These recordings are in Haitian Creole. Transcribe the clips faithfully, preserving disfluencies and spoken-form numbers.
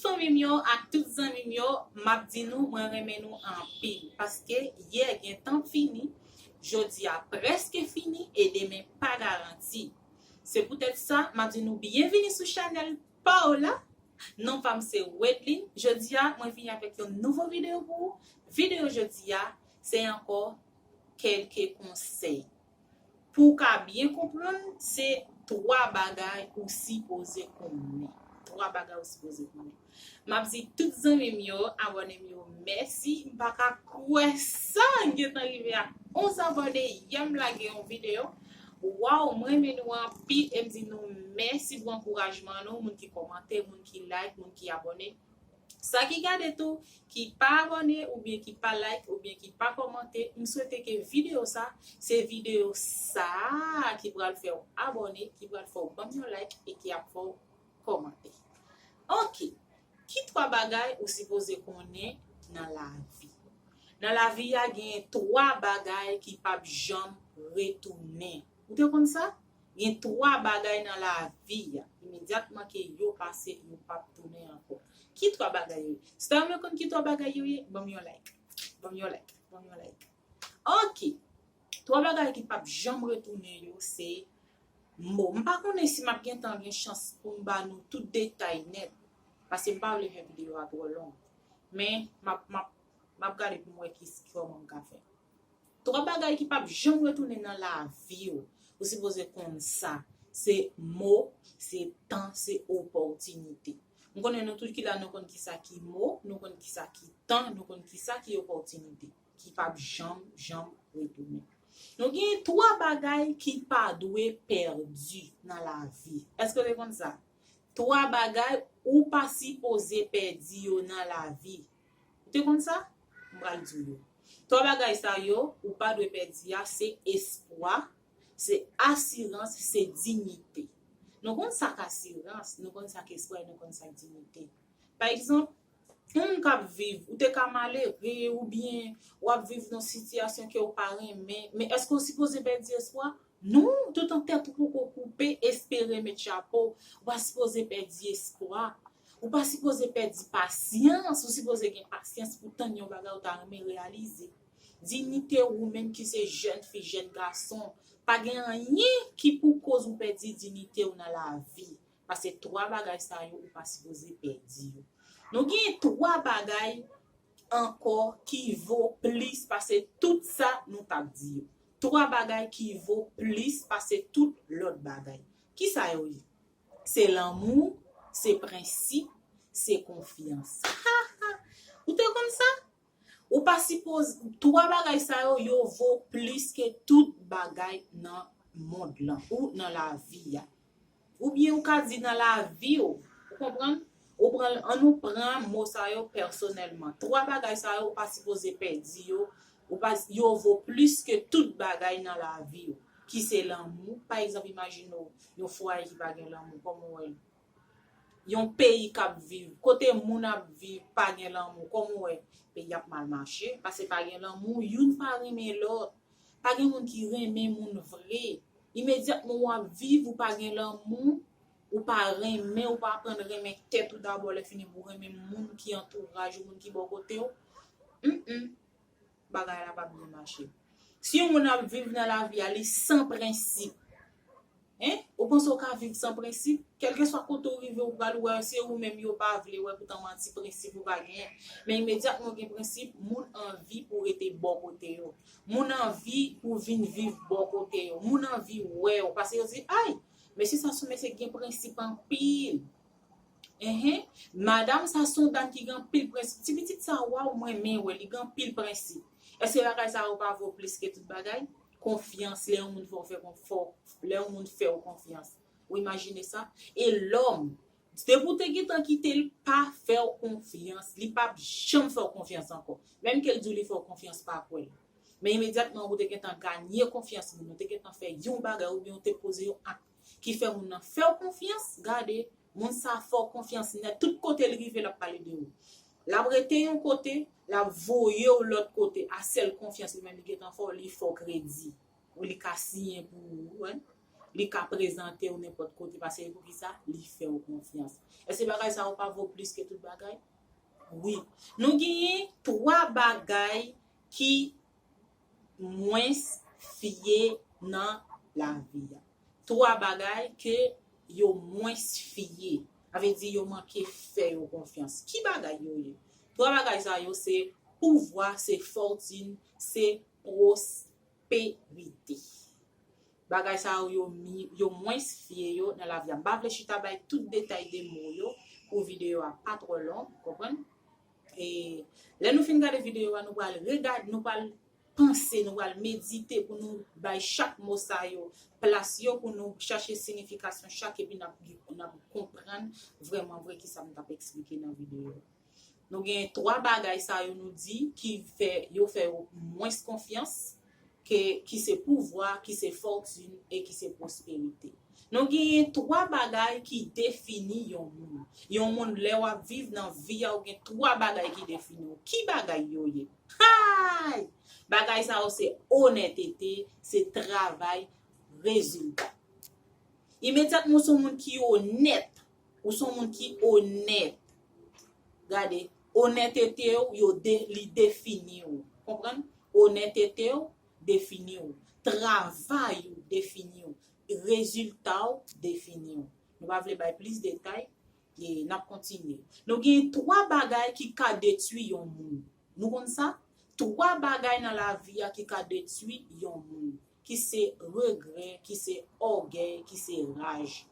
Fanmi m yo ak tout zanmi m yo, m ap di nou, mwen renmen nou anpil. Paske yè gentan fini, jodi a prèske fini e demen pa garanti. Se poutèt sa, m ap di nou byenvini sou chanèl pa w la. Non pa m se Wedline. Jodi a, mwen vini avèk yon nouvo videyo pou ou. Videyo jodi a, se ankò kèlke konsèy. Pou w ka byen konprann, se twa bagay ou sipoze konnen. Twa bagay ou sipoze konnen. M ap di tout zanmi m yo, abòne m yo, mèsi. M pa ka kwè sa, m gentan rive a onz abòne, yè m lage yon videyo. Waw, m renmen nou anpil e m di nou mèsi pou ankourajman nou, moun ki kòmante, moun ki like, moun ki abòne. Sa ki gade tou, ki pa abòne, oubyen ki pa like, oubyen ki pa kòmante, m swete ke videyo sa, se videyo sa ki pral fè w abòne, ki pral fè w ban m yon like e ki ap fè w kòmante. Ok, ki twa bagay ou sipoze konnen nan lavi? Nan lavi a, gen twa bagay ki p ap janm retounen. Ou te konn sa? Gen twa bagay nan lavi a, imedyatman ke yo pase, yo p ap tounen ankò. Ki twa bagay yo ye? Si w ta renmen konn ki twa bagay yo ye, ban m yon like. Ban m yon like. Ban m yon like. Ok. Twa bagay ki p ap janm retounen yo, se mo. M pa konnen si m ap gentan gen chans pou m ba nou tout detay nèt. Paske m pa vle fè videyo a twò long. Men, m ap, m ap, m ap gade pou m wè ki, kòman m ka fè. Twa bagay ki p ap janm retounen nan lavi w. Ou sipoze konn sa. Se mo, se tan, se opòtinite. M konnen nou tout ki la, nou konn kisa ki mo, nou konn kisa ki tan, nou konn kisa ki opòtinite. Ki p ap janm, janm retounen. Nou gen twa bagay ki pa dwe pèdi nan lavi. Èske w te konn sa? Twa bagay ou pa sipoze pèdi yo nan lavi. Ou te konn sa? M pral di w yo. Twa bagay sa yo, ou pa dwe pèdi a, se espwa, se asirans, se diyite. Nou konn sa k asirans, nou konn sa k espwa, e nou konn sa k diyite. Pa egzanp, yon moun k ap viv, ou te ka malere, oubyen w ap viv nan sitiyasyon ke w pa renmen, men èske w sipoze pèdi espwa? Non, toutan tèt ou poko koupe, espere met chapo. Ou pa sipoze pèdi espwa. Ou pa sipoze pèdi pasyans. Ou sipoze gen pasyans pou tann yon bagay ou ta renmen reyalize. Diyite w, ou menm ki se jèn fi, jèn gason, pa gen anyen ki pou koz ou pèdi diyite w nan lavi. Paske twa bagay sa yo, ou pa sipoze pèdi yo. Nou gen twa bagay ankò ki vo plis pase tout sa nou t ap di yo. Twa bagay ki vo plis pase tout lòt bagay. Ki sa yo ye? Se lanmou, se prensip, se konfyans. Ou te konn sa? Ou pa sipoze, twa bagay sa yo, yo vo plis ke tout bagay nan mond lan ou nan lavi a. Oubyen ou ka di nan lavi w, ou konprann? Ou pran, ann nou pran mo sa yo pèsonèlman. Twa bagay sa yo, ou pa sipoze pèdi yo, ou pa, yo vo plis ke tout bagay nan lavi w, ki se lanmou. Pa egzanp, imajine w, yon fwaye ki pa gen lanmou, kòman w wè l? Yon peyi k ap viv, kote moun ap viv pa gen lanmou, kòman w wè peyi ap mal mache? Paske pa gen lanmou, youn pa renmen lòt. Pa gen moun ki renmen moun vre. Imedyatman w ap viv, ou pa gen lanmou, ou pa renmen, ou pa aprann renmen tèt ou dabò, lè fini pou renmen moun ki antouraj ou, moun ki bò kote w. Mm, mm. Bagay la p ap byen mache. Si yon moun ap viv nan lavi a, li san prensip, en, ou panse w ka viv san prensip? Kèlkeswa kote w rive, ou pral wè se ou menm yo pa vle wè, poutan w anti prensip ou pa genyen. Men imedyatman w gen prensip, moun anvi pou rete bò kote yo. Moun anvi pou vin viv bò kote yo. Moun anvi wè w. Paske yo di, ay, mesye sa se yon mesye ki gen prensip anpil. Enhen, madanm sa se yon dam ki gen anpil prensip. Ti pitit sa, waw, mwen renmen wè, li gen anpil prensip. Èske bagay sa yo pa vo plis ke tout bagay? Konfyans, lè yon moun fè w fè konf-, fè w, lè yon moun fè w konfyans. Ou imajine sa? E lòm, depi w te gentan kite l, pa fè w konfyans. Li p ap janm fè w konfyans ankò. Menm ke l di w li fè w konfyans, pa kwè l. Men imedyatman ou te gentan ganye konfyans moun, ou te gentan fè yon bagay oubyen ou te poze yon ak ki fè moun nan fè w konfyans, gade, moun sa fè w konfyans nèt, tout kote l rive l ap pale de ou. L ap rete yon kote, l ap voye w lòt kote, a sèl konfyans li menm li gentan fè w, li fè w kredi. Ou li ka siyen pou ou, wi. Li ka prezante w nenpòt kote, paske poukisa? Li fè w konfyans. Èske bagay sa yo pa vo plis ke tout bagay? Wi. Nou genyen twa bagay ki mwens fye nan lavi a. Twa bagay ke yo mwens fye. Sa vle di yo manke fè yo konfyans. Ki bagay yo ye? Twa bagay sa yo se pouvwa, se fòtin, se pwosperite. Bagay sa yo, yo, mi- yo mwens fye yo nan lavi a. M pa vle chita bay tout detay de mo yo pou videyo a pa twò long, konprann? E lè nou fin gade videyo a, nou pral regade, nou pral panse, nou pral medite pou nou bay chak mo sa yo plas yo, pou nou chache siyifikasyon chak, epi n ap, n ap konprann vrèman vre ki sa m t ap eksplike nan videyo a. Nou gen twa bagay sa yo nou di ki fè, yo fè yo mwens konfyans, ke, ki se pouvwa, ki se fòtin e ki se pwosperite. Nou genyen twa bagay ki defini yon moun. Yon moun, lè w ap viv nan vi a, ou gen twa bagay ki defini w. Ki bagay yo ye? Hay! Bagay sa yo se onètete, se travay, rezilta. Imedyatman, ou se yon moun ki onèt, ou se yon moun ki onèt. Gade, onètete w, yo de, li defini w. Konprann? Onètete w defini w. Travay ou defini w. Rezilta w defini w. Nou pa vle bay plis detay, e n ap kontinye. Nou gen twa bagay ki ka detwi yon moun. Nou konn sa? Twa bagay nan lavi a ki ka detwi yon moun, ki se regrè, ki se ògèy, ki se raj.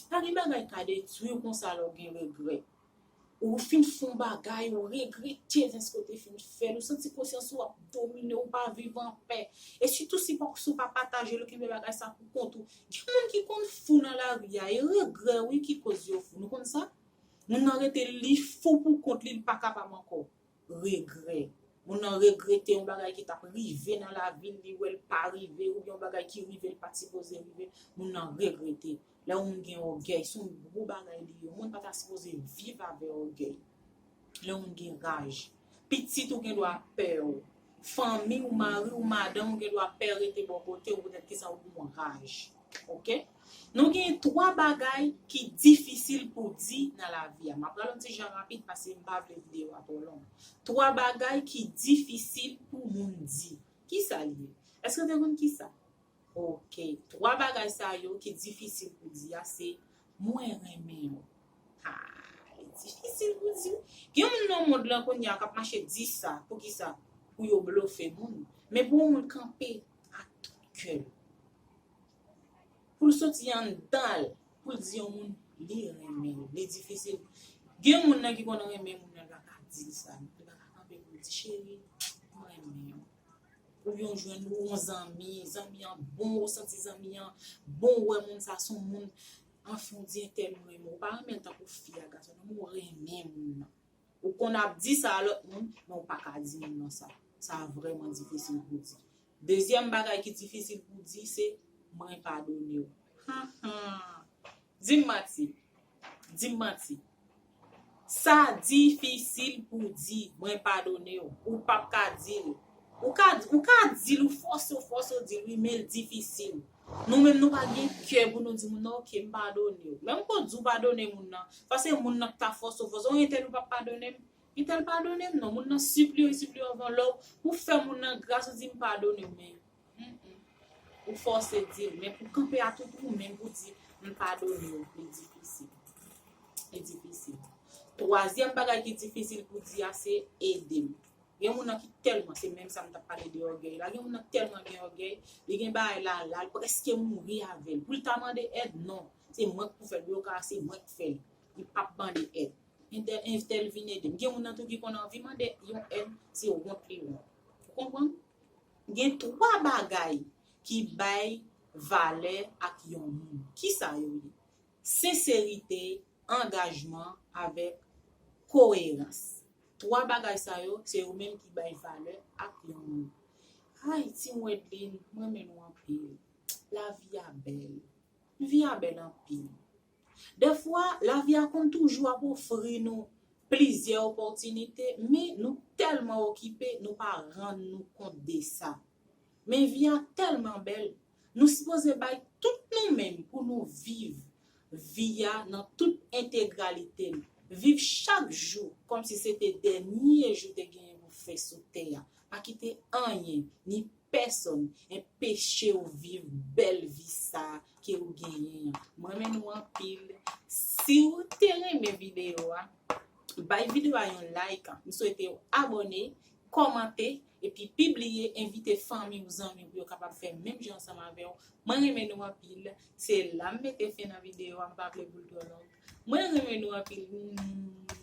Pa gen bagay ka detwi w konsa lè w gen regrè. Ou fin fè yon bagay, ou regrete dèske w te fin fè l, ou santi konsyans ou ap domine w, ou pa viv anpè. E sitou si w pa, si w pa pataje l, ou kenbe bagay sa pou kont ou. Gen moun ki konn fou nan lari a, e regrè wi ki koz yo fou. Nou konn sa? Moun nan rete li fou pou kont li, li pa kapab ankò. Regrè. Moun nan regrete yon bagay ki t ap rive nan lavi l, li wè l pa rive, oubyen yon bagay ki rive, l pa t sipoze rive, moun nan regrete. Lè yon moun gen ògèy, se yon gwo bagay li ye. Yon moun pa ta sipoze viv avè ògèy. Lè yon moun gen raj, pitit ou gen dwa pè w. Fanmi w, mari w, madanm ou gen dwa pè rete bò kote w, poutèt kisa? Ou gen yon raj. Oke? Nou gen twa bagay ki difisil pou di nan lavi a. M ap pral yon ti jan rapid paske m pa vle videyo a twò long. Twa bagay ki difisil pou moun di. Kisa l ye? Èske w te konn kisa? Oke. Twa bagay sa yo ki difisil pou di a se, "Mwen renmen w." Ha, li difisil pou di. Gen moun nan mond lan kounye a k ap mache di sa. Poukisa? Pou yo blofe moun. Men pou yon moun kanpe ak tout kè l, pou l soti anndan l, pou l di yon moun li renmen l, li difisil. Gen moun nan ki konn renmen moun nan, li pa ka di l sa. Li pa ka kanpe pou l di, "Cheri, mwen renmen w." Oubyen w jwenn ou yon zanmi, zanmi an bon, ou santi zanmi an bon, ou wè moun sa se yon moun, anfen, w di entèl mwen renmen w. Ou pa renmen l tankou fi a, gason, non, men w renmen moun nan. Ou konn ap di sa a lòt moun, men w pa ka di moun nan sa. Sa vrèman difisil pou di. Dezyèm bagay ki difisil pou di se, "Mwen padone w." Ha, ha. Di m manti. Di m manti. Sa difisil pou di, "Mwen padone w." Ou p ap ka di l. Ou ka, ou ka di l, ou fòse, ou fòse w di l, wi, men l difisil. Nou menm, nou pa gen kè pou nou di moun nan, "Oke, m padone w." Menm pou w di w padone moun nan, fò se moun nan k ta fòse w, fòse w, "Entèl ou p ap padone m?" Entèl padone m non, moun nan sipliye w, sipliye w anvan lè w, pou fè moun nan gras, ou di, "M padone w," men, mm, mm. Ou fòse di l, men pou kanpe a tout ou menm pou di, "M padone w," li difisil. Li difisil. Twazyèm bagay ki difisil pou di a se, "Ede m." Gen moun nan ki tèlman, se menm sa m t ap pale de ògèy la, gen moun nan tèlman gen ògèy, li gen bagay la, la, l prèske mouri avè l. Pou l ta mande èd, non. Se mwen k pou fè l, blo ka, se mwen k fè l. Li p ap mande èd. Entèl, entèl vin ede m. Gen moun nan tou ki konn anvi mande yon èd, se wont li wont. Ou konprann? Gen twa bagay ki bay valè ak yon moun. Kisa yo ye? Senserite, angajman avèk koerans. Twa bagay sa yo, se yo menm ki bay valè ak yon moun. Ay, Ti Wedlin, mwen renmen nou anpil. Lavi a bèl. Vi a bèl anpil. Dèfwa, lavi a konn toujou ap ofri nou plizyè opòtinite, men nou tèlman okipe, nou pa rann nou kont de sa. Men vi a tèlman bèl, Nou sipoze bay tout nou menm pou nou viv vi a nan tout entegralite l. Viv chak jou kòmsi se te dènye jou te genyen pou fè sou tè a. Pa kite anyen, ni pèsòn, enpeche w viv bèl vi sa ke ou genyen an. Mwen renmen nou anpil. Si w te renmen videyo a, bay videyo a yon like. M swete w abòne, kòmante, epi pibliye, envite fanmi ou, zanmi ou pou yo kapab fè menm jan ansanm avè w. Mwen renmen nou anpil. Se la m mete fen nan videyo a, m pa vle pou l twò long. Mwen renmen nou anpil. Hmm.